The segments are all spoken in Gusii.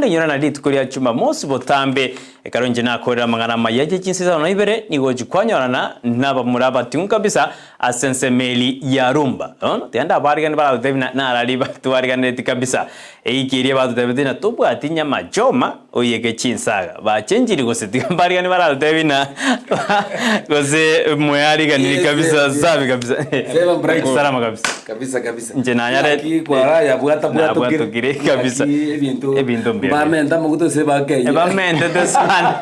Nkoinyora na rituko ria Jumamosi botambe, ekero inche nakorire amang'ana amaya ye chinsa isano na ibere, nigo ochia kwanyorana nabamura abating'u kabisa ase ensemo eria ya Rumba. Bono tiga ndabaariganie baratotebie na narari batwariganereti kabisa. Eiki eria batotebetie ng'a tobwati nyama choma oyeke chinsaga. Bachenchiri gose tiga mbariganie baratotebie ng'a gose mweariganiri kabisa safi kabisa. Sema Bright. Salama kabisa. Kabisa kabisa. Inche nanyare- Naki kwaraya bwata bwatokire. Nabwatokire kabisa. Naki ebinto Ebinto mbuya. Bamenta amaguta ase bakeyia. Bamentete sana.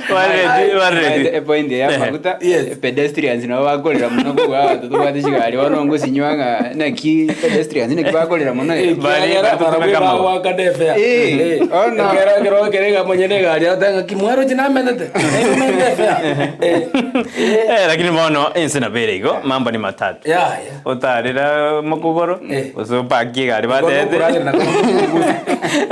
Bareti bareti. Epoint ya amaguta Yes. pedestrians nabo bakorera mono kobua abanto tobwate chigari bono ngosinywa ng'a naki pedestrians naki bakorera mono Eh, Bari- kiagera bari barabwo gotumeka amagoro. bagwaka defea. Eh, Eh, ono. ekero ekero ekero iga monyene egari agoteba ng'a ki mwaroche namentete? Nainwe momente efea. Eh, eh. Eh, lakini bono ense nabo ere igo, mambo ni matatu. Yaya. Otarera mokogoro, Eh. gose opakie egari Bono batete. okoragera nako mopunguze.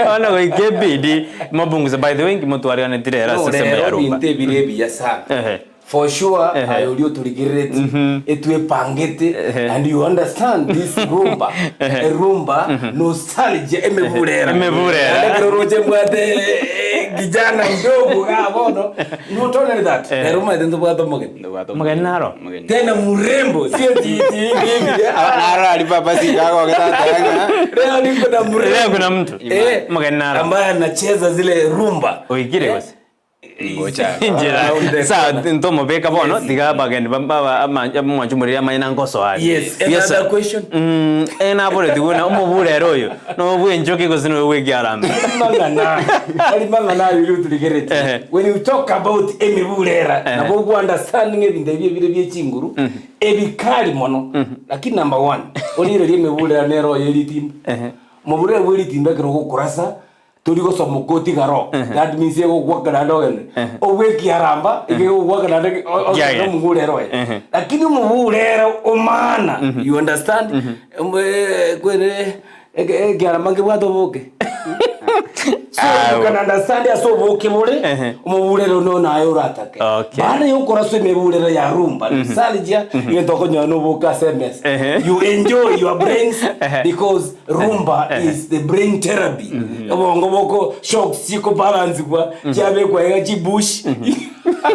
Bono goika ebidi, mobungusa by the way, inki motwariganeti rero ase ensemo ya Rero Rumba? ebinto ebire ebiya sana. Ehe. For sure Ehe. aye oria otorigerereti etwepangete Ehe. and you understand this rumba Ehe. erumba nostalgia emeburera Emeburera. Naende ekero oroche mbwate eh, kijana mdogo igaa bono not only that Ehe. rero omanyete ntobwate omogeni Omogeni naro? tena murembo sio ti ti hivi hivi Naro ari papa sikagogete ateba ng'a leo niko na murembo Leo kuna mtu eh Omogeni naro ambaye anacheza zile rumba oikire gose Ngocha. Inchera. Around the Sawa corner. ntomobeka bono tiga abageni mwanchumoreri amanye na ngosoa are. Yes, any Yes, sir. other question? Mm, eh naboreti buna omoburere oyo no bwenchoki gose no bwekiarambe. Mang'ana, tari mang'ana ayo oria oturigereti. Ehe. When you talk about emiburera, Ehe. nabo ogo understanding ebinto ebi ebire bie chinguru, ebikari mono. Lakini number one, origererie emiburera nere oye ritimba. Ehe. Omoburere bwe ritimba ekero ogokurasa, Tori gosoma okotigara oo, that means egogwaka naende ogende. Obwekiaramba, iga egogwaka naende o- ogende Kiagera. omogure oye. Ehe. Lakini omogure ere omana, you understand? Omo- kwere eke- ekiaramba nkebwate oboke. So you can understand ase oboke bore, Ehe. omoburero no naye oratake. Okay. Baada ya okoraswa emeburero ya rumba, nostalgia, egento okonyora na oboke ase emesa. Ehe. You enjoy your brains Ehe. because Rumba is the brain therapy. Obongo boko shocks chikobalansibwa chiabekwa iga chibush.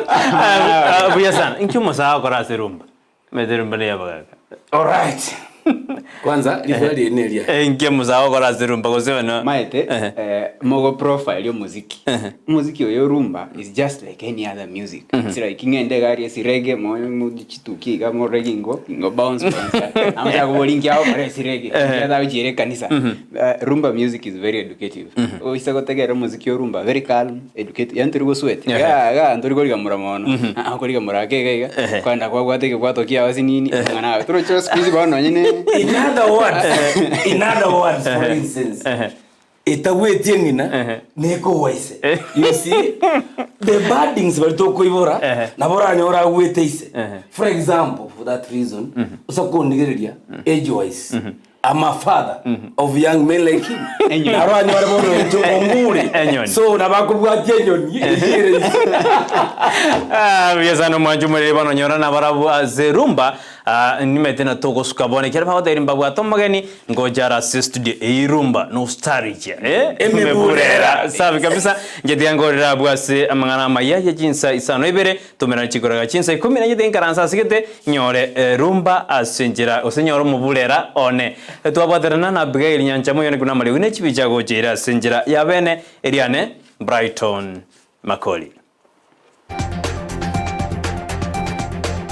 Ah, buya sana. Inki omosae agokora ase rumba? Omanyete rumba neya abagaka. Alright. Kwanza rifua riaye neria. Eh, inki omosae agokora ase rumba gose bono? Maete, Ehe. eh, mogo profile omoziki. Omoziki oyo rumba is just like any other music. It's like ng'ende iga aria ase reggae mo mo chituki iga mo reggae ingo ingo bounce bounce. Amo chakobori inki agokora ase reggae, inki atagochiera ekanisa. Eh, rumba music is very educative. Oise gotegerera omoziki o rumba very calm, educative, yaani tori gosweat. Ehe. Iga iga ntori korigamora mono, aa okorigamora ake iga iga, Ehe. kwenda kwabwata ekebwato kiao ase nini, amang'ana aye. Torochi siku hizi bono nonye ne In other words, in other words, for instance, Etagweti eng'ina nekogwa ise. You see, the buddings baria tokoibora nabo oranyore agwete ise. For example, for that reason, ase kondigereria age wise, I'm a father of young men like him. Enyoni. Naro anyore bono inche ongure. Enyoni. So nabo akobwatia enyoni eyere ise. Ah, buya sana omwancho omoriri bono nyora nabarabwo ase rumba Ah, nimete na togosuka bono ekiagera bagotebirie mbabwate omogeni ngocha are ase studio eyio rumba nostalgia eh Emeburera. safi kabisa inche tiga nkorere abwo ase amang'ana amaya ye chinsa isano ibere tomerane chikoraga chinsa ikomi na inche tiga nkaranse ase gete nyore eh, rumba ase enchera gose nyore omoburera one twabwaterana na Abigail Nyanchama oyone buna amariogi ne chibicha agocha ere ase enchera ya bene eriane Brighton Makori.